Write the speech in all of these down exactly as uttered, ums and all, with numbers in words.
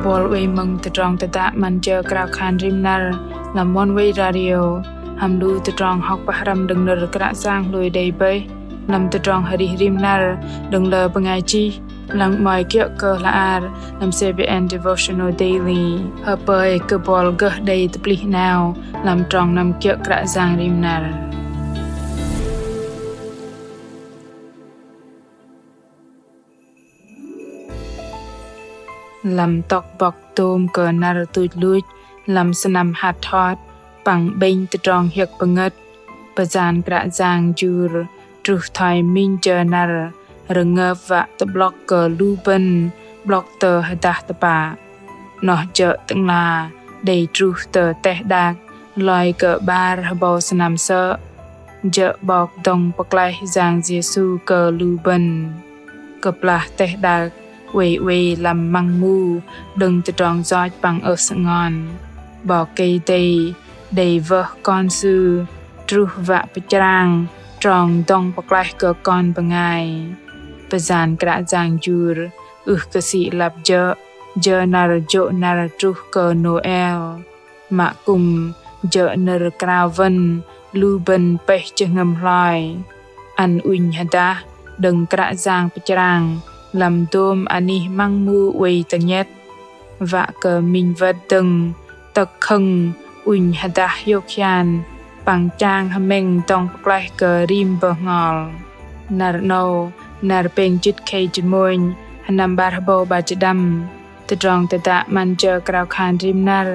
Bol wei mơ̆ng tơdrong tơdă 'Măn Jơ Krao Khan Rim Năr lăm Oneway Radio, hăm lu tơdrong hŏk pơhrăm đơ̆ng nơ̆r Kră Yang hlôi đei bơih lăm tơdrong arih rim năr đơ̆ng lơ bơngai chih, lăng 'mơ̆i kiơ̆ kơ hla ar lăm C B N Devotional Daily. Hơpơi kơ bol gơh đei tơplih 'nao lăm trong năm kiơ̆ Kră Yang rim năr. Lăm tŏk bŏk tôm kơ năr tuch luch lăm sơnăm hăt hot păng 'bĕnh tơdrong hiơ̆k pơngơ̆t, pơjăn Kră Yang jur truh thoi minh jơ năr rơngơp wă tơ'blŏk kơ lu bơ̆n 'blŏk tơ hơdah tơpă. Noh jơ̆ Tơ'ngla đei truh tơ teh đak loi kơ 'bar hơbâu sơnăm sơ̆, jơ̆ 'Bok dŏng pơklaih Yang Yêsu kơ lu bơ̆n. Kơplah teh đak oei oei lăm măng mu đơ̆ng tơdrong yoch păng ưh sơngon, 'Bok Kei-Dei đei wơh Kon Sư truh wă pơchrang trong dŏng pơklaih kơ kon bơngai. Pơjăn Kră Yang jur ưh kơ sĭ lăp jơ̆ jơ năr jô̆ năr truh kơ Nôel, mă kư̆m jơ̆ nơ̆r krao wơ̆n lu bơ̆n pơih jơhngơ̆m hloi, ăn ŭnh hơdah đơ̆ng Kră Yang pơchrang lăm dôm anih măng mu oei tơngiĕt, wă kơ minh wơ̆t dơ̆ng tơ̆k khơ̆ng ŭnh hơdah hiôk hian păng chang hơmĕng dŏng pơklaih kơ rim bơhngol. Năr 'nâu, năr pêng jĭt khei jĭt mônh, sơnăm 'bar hơbâu 'bar jĭt đăm, tơdrong tơdă 'Măn Jơ Krao Khan Rim Năr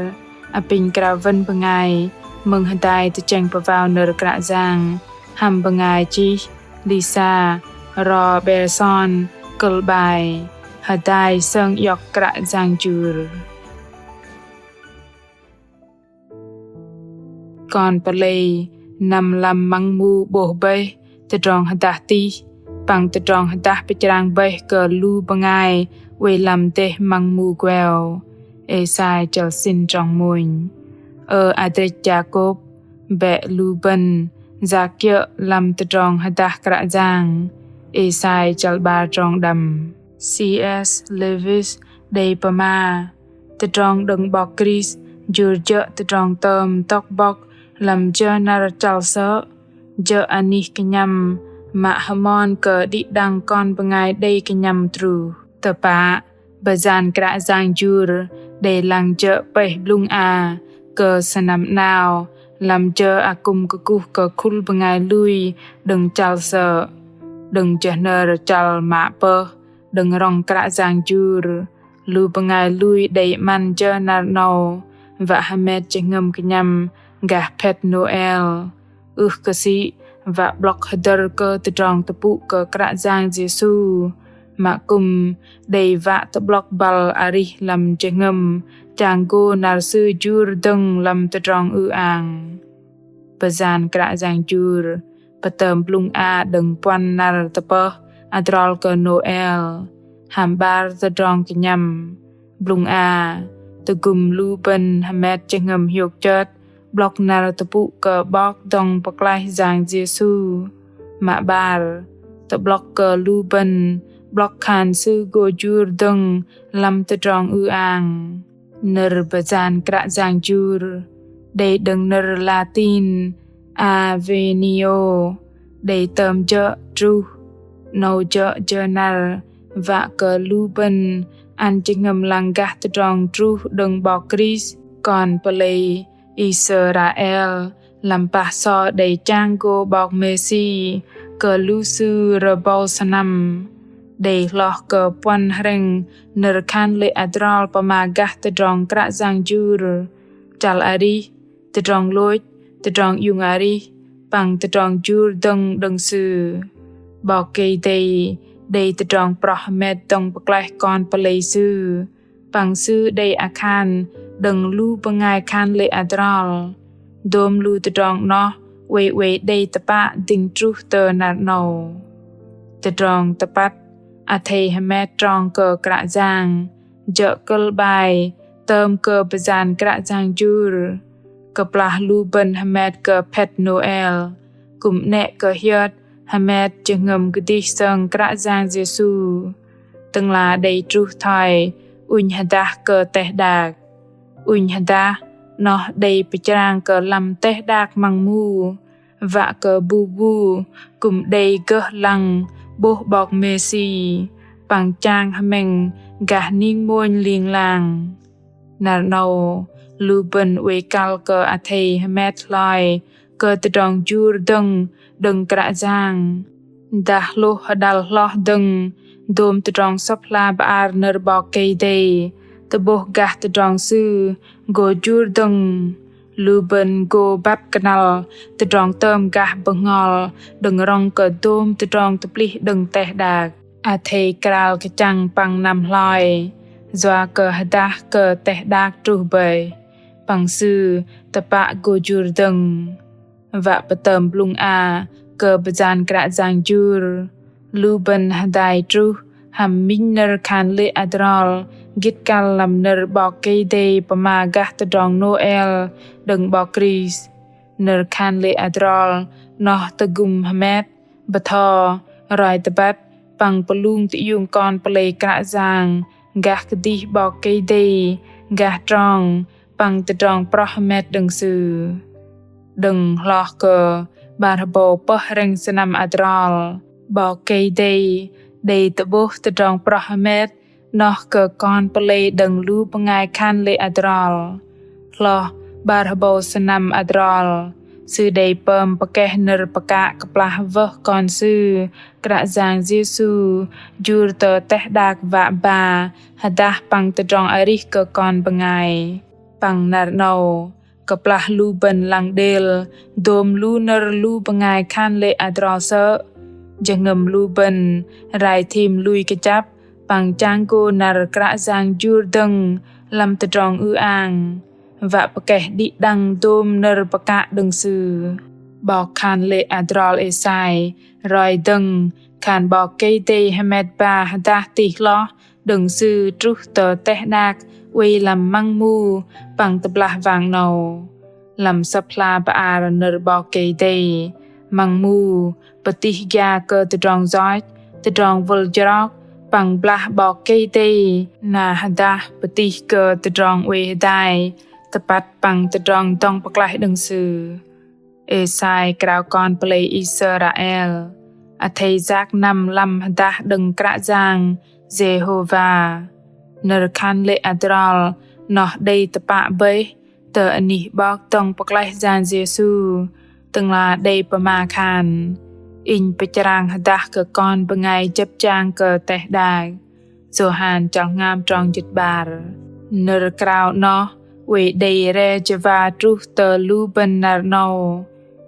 apinh krao wơ̆n bơngai mơ̆ng hơdai tơchĕng pơwao nơ̆r Kră Yang hăm bơngai chih Lisa Robertson, kơ̆l 'bai Hơdai Sơng Iŏk Kră Yang Jur. Kon pơlei năm lăm măng mu 'bôh bơih tơdrong hơdah tih păng tơdrong hơdah pơchrang bơih kơ lu bơngai oei lăm dêh măng mu gueo. Êsai chăl sĭn trong mônh. Ơ adrĕch Yakôb, bĕ lu bơ̆n yak kiơ̆ lăm tơdrong hơdah Kră Yang. Êsai chăl 'bar trong đăm. C S Lewis đei pơma: Tơdrong đơ̆ng 'Bok Krist jur jơ̆ tơdrong tơm tŏk bŏk lăm jơ năr chăl sơ̆, jơ̆ anih kơnhăm mă hơmon kơ đĭ đăng kon bơngai đei kơnhăm truh. Tơpă, pơjăn Kră Yang jur đei lăng jơ̆ pơih blŭng a kơ sơnăm 'nao lăm jơ akŭm kơkuh kơ khul bơngai lui đơ̆ng chăl sơ̆. Đơ̆ng jơ nơ̆r chăl mă pơh đơ̆ng rŏng Kră Yang jur, lu bơngai lui đei 'măn jơ năr 'nâu wă hơmet jơhngơ̆m kơnhăm gah phet Nôel, ưh kơ sĭ wă 'blŏk hơdơ̆r kơ tơdrong tơpŭ kơ Kră Yang Yêsu, mă kư̆m đei wă tơ'blŏk băl arih lăm jơhngơ̆m chang gô năr Sư jur dơ̆ng lăm tơdrong ư-ang. Pơjăn Kră Yang jur pơtơm blŭng a đơ̆ng puăn năr tơpơh adrol kơ Nôel hăm 'bar tơdrong kơnhăm. Blŭng a, tơgŭm lu bơ̆n hơmet jơhngơ̆m hiôk chơt 'blŏk năr tơpŭ kơ 'Bok dŏng pơklaih Yang Yêsu. Mă 'bar, tơ'blŏk kơ lu bơ̆n 'blŏk khan Sư gô jur dơ̆ng lăm tơdrong ư-ang. Nơ̆r pơjăn Kră Yang jur đei đơ̆ng nơ̆r Latin avenio, đei tơm jơ̆ truh. 'Nâu jơ̆ jơ năr wă kơ lu bơ̆n ăn jơhngơ̆m lăng gah tơdrong truh đơ̆ng 'Bok Krist, kon pơlei Israel lăm pah sơ̆ đei chang gô 'Bok Mêsi kơ lu sư rơbâu sơnăm. Đei hloh kơ puăn hrĕng nơ̆r khan lê̆ adrol pơma gah tơdrong Kră Yang jur, chăl arih, tơdrong lôch, tơdrong iung arih, păng tơdrong jur dơ̆ng đơ̆ng Sư. 'Bok Kei-Dei đei tơdrong proh hơmet dŏng pơklaih kon pơlei Sư, păng Sư đei akhan đơ̆ng lu bơngai khan lê̆ adrol. Dôm lu tơdrong 'noh oei oei đei tơpă dĭng truh tơ năr 'nâu. Tơdrong tơpăt athei hơmet trong kơ Kră Yang, jơ̆ kơ̆l 'bai tơm kơ pơjăn Kră Yang jur. Kơplah lu bơ̆n hơmet kơ phet Nôel, kư̆m 'nĕ kơ hiơt hơmet jơhngơ̆m kơdih sơng Kră Yang Yêsu. Tơ'ngla đei truh thoi ŭnh hơdah kơ teh đak. Ŭnh hơdah noh đei pơchrang kơ lăm teh đak măng mu, wă kơ bu bu kư̆m đei gơh lăng 'bôh 'Bok Mêsi păng chang hơmĕng gah ning mônh ling lang. Năr 'nâu lu bơ̆n oei kăl kơ athei hơmet hloi kơ tơdrong jur dơ̆ng đơ̆ng Kră Yang. Dah hlôh hơđăl hloh dơ̆ng dôm tơdrong Sơ̆p hla bơar nơ̆r 'Bok Kei-Dei tơ'bôh gah tơdrong Sư gô jur dơ̆ng. Lu bơ̆n gô băt kơnăl tơdrong tơm gah bơhngol đơ̆ng rŏng kơ dôm tơdrong tơplih đơ̆ng teh đak. Athei krao kơchăng păng năm hloi, yua kơ hơdah kơ teh đak truh bơih, păng sư tơpă gô jur dơ̆ng. Wă pơtơm blŭng a kơ bơyan Kră Yang jur, lu bơ̆n hơdai truh hăm minh nơ̆r khan lê̆ adrol gĭt kăl lăm nơ̆r 'Bok Kei-Dei pơma gah tơdrong Nôel đơ̆ng 'Bok Krist. Nơ̆r khan lê̆ adrol noh tơgŭm hơmet, bơtho, roi tơbăt păng pơlung tơiung kon pơlei Kră Yang gah kơdih 'Bok Kei-Dei, gah trong păng tơdrong proh hơmet đơ̆ng Sư. Đơ̆ng hloh kơ 'bar hơbâu pơh rĕng sơnăm adrol, 'Bok Kei-Dei đei tơ'bôh tơdrong proh hơmet noh kơ kon pơlei đơ̆ng lu bơngai khan lê̆ adrol. Hloh 'bar hơbâu sơnăm adrol, Sư đei pơm pơkeh nơ̆r pơkă kơplah wơh Kon Sư, Kră Yang Yêsu, jur tơ teh đak wă ba hơdah păng tơdrong arih kơ kon bơngai. Păng năr 'nâu, kơplah lu bơ̆n lăng đêl dôm lu nơ̆r lu bơngai khan lê̆ adrol sơ̆, jơhngơ̆m lu bơ̆n rai thim lui kơjăp păng chang gô năr Kră Yang jur dơ̆ng lăm tơdrong ư-ang, wă pơkeh đĭ đăng dôm nơ̆r pơkă đơ̆ng Sư. 'Bok khan lê̆ adrol Êsai roi dơ̆ng khan 'Bok Kei-Dei hơmet ba hơdah tih hloh đơ̆ng Sư truh tơ teh đak oei lăm măng mu păng tơblah wang 'nâu. Lăm Sơ̆p hla bơar nơ̆r 'Bok Kei-Dei, măng mu pơtih gia kơ tơdrong yoch, tơdrong wơl jrok păng blah 'Bok Kei-Dei na hơdah pơtih kơ tơdrong oei hơdai tơpăt păng tơdrong dŏng pơklaih đơ̆ng Sư. Êsai krao kon pơlei Israel athei yak năm lăm hơdah đơ̆ng Kră Yang Jêhôva. Nơ̆r khan lê̆ adrol noh đei tơpă bơih tơ anih 'Bok dŏng pơklaih Yang Yêsu, Tơ'ngla đei pơma khan: Inh pơchrang hơdah kơ kon bơngai jơ̆p jang kơ teh đak. Yôhan chăl hngam trong jĭt 'bar. Nơ̆r krao noh oei đei re jơwa truh tơ lu bơ̆n năr 'nâu.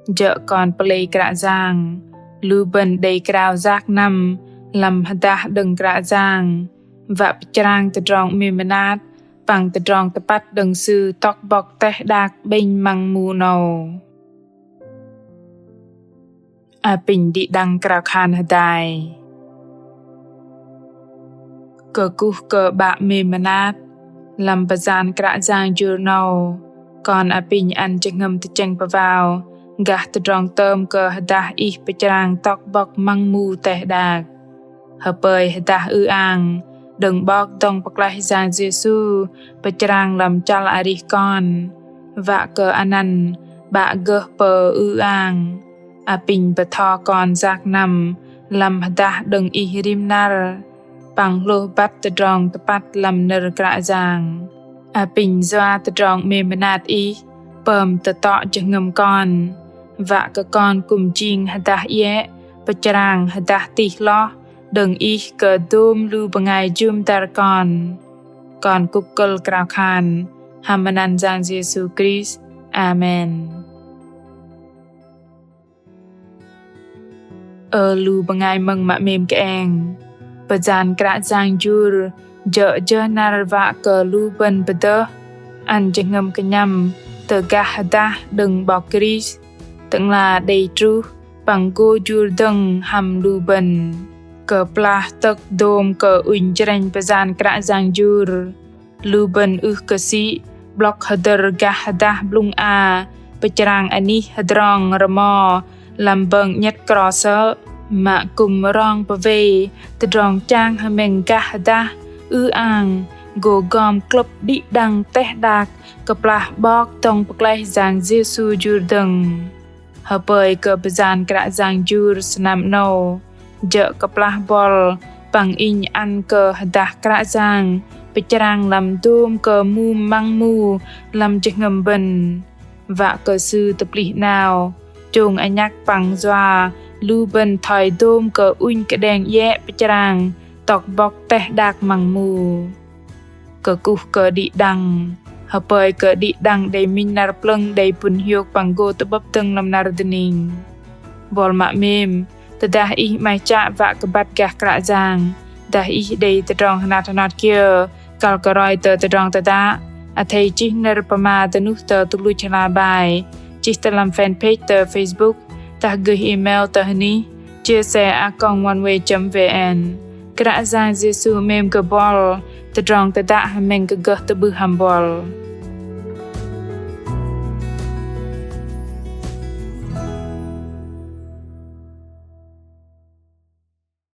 Jơ̆ kon pơlei Kră Yang, lu bơ̆n đei krao yak năm lăm hơdah đơ̆ng Kră Yang, wă pơchrang tơdrong 'mêm mơnat păng tơdrong tơpăt đơ̆ng Sư tŏk bŏk teh đak 'bĕnh măng mu 'nâu. Apinh đĭ đăng krao khan hơdai. Kơkuh kơ 'Bă 'mêm mơnat, lăm pơyan Kră Yang jur 'nâu, kon apinh ăn jơhngơ̆m tơchĕng pơwao gah tơdrong tơm kơ hơdah Ih pơchrang tŏk bŏk măng mu teh đak. Hơpơi hơdah ư-ang đơ̆ng 'Bok dŏng pơklaih Yang Yêsu pơchrang lăm chăl arih kon, wă kơ anăn 'Bă gơh pơư ư-ang. Apinh bơtho kon yak năm lăm hơdah đơ̆ng Ih rim năr, păng hlôh băt tơdrong tơpăt lăm nơ̆r Kră Yang. Apinh yua tơdrong 'mêm mơnat Ih pơm tơtŏ jơhngơ̆m kon, wă kơ kon kư̆m jing hơdah iĕ pơchrang hơdah tih hloh đơ̆ng Ih kơ dôm lu bơngai jŭm dăr kon. Kon kŭk kơ̆l krao khan hăm anăn Yang Yêsu Krist. Amen. Ơ lu bơngai mơ̆ng mă 'mêm kơeng, pơyan Kră Yang jur jơ̆ jơ năr wă kơ lu bơ̆n pơdơh ăn jơhngơ̆m kơnhăm tơ gah hơdah đơ̆ng 'Bok Krist, Tơ'ngla đei truh păng gô jur dơ̆ng hăm lu bơ̆n. Kơplah tơ̆k dôm kơ ŭnh jrĕnh pơyan Kră Yang jur, lu bơ̆n ưh kơ sĭ 'blŏk hơdơ̆r gah hơdah blŭng a pơchrang anih hơdrong rơmo lăm bơng 'nhĕt kro sơ̆, mă kư̆m rong pơwei tơdrong chang hơmĕng gah hơdah ư-ang gô gom klơ̆p đĭ đăng teh đak kơplah 'Bok dŏng pơklaih Yang Yêsu jur dơ̆ng. Hơpơi kơ pơyan Kră Yang jur sơnăm 'nâu, jơ̆ kơplah buăl păng inh ăn kơ hơdah Kră Yang pơchrang lăm dôm kơ mum măng mu lăm jơhngơ̆m bơ̆n. Wă kơ Sư tơplih 'nao, chông anhăk păng yua lu bơ̆n thoi dôm kơ ŭnh kơđeng iĕ pơchrang tŏk bŏk teh đak măng mu. Kơkuh kơ đĭ đăng. Hơpơi kơ đĭ đăng đei minh năr plơ̆ng đei pŭn hiôk păng gô tơ'bơ̆p dơ̆ng lăm năr dơning. Buăl mă 'mêm, tơdah ih 'maih chă wă kơ băt gah Kră Yang, dah ih đei tơdrong hơnat hơnat kiơ kăl kơ roi tơ tơdrong tơdă, athei chih nơ̆r pơma dơnuh tơ tơluch hla bơar, chih tơ lăm fanpage tơ Facebook, dah gơih email tơ hơnih chia sẻ a còng oneway chấm vn. Kră Yang Yêsu 'mêm kơ buăl, tơdrong tơdă hơmĕng kơ gơh tơ'bưh hăm buăl.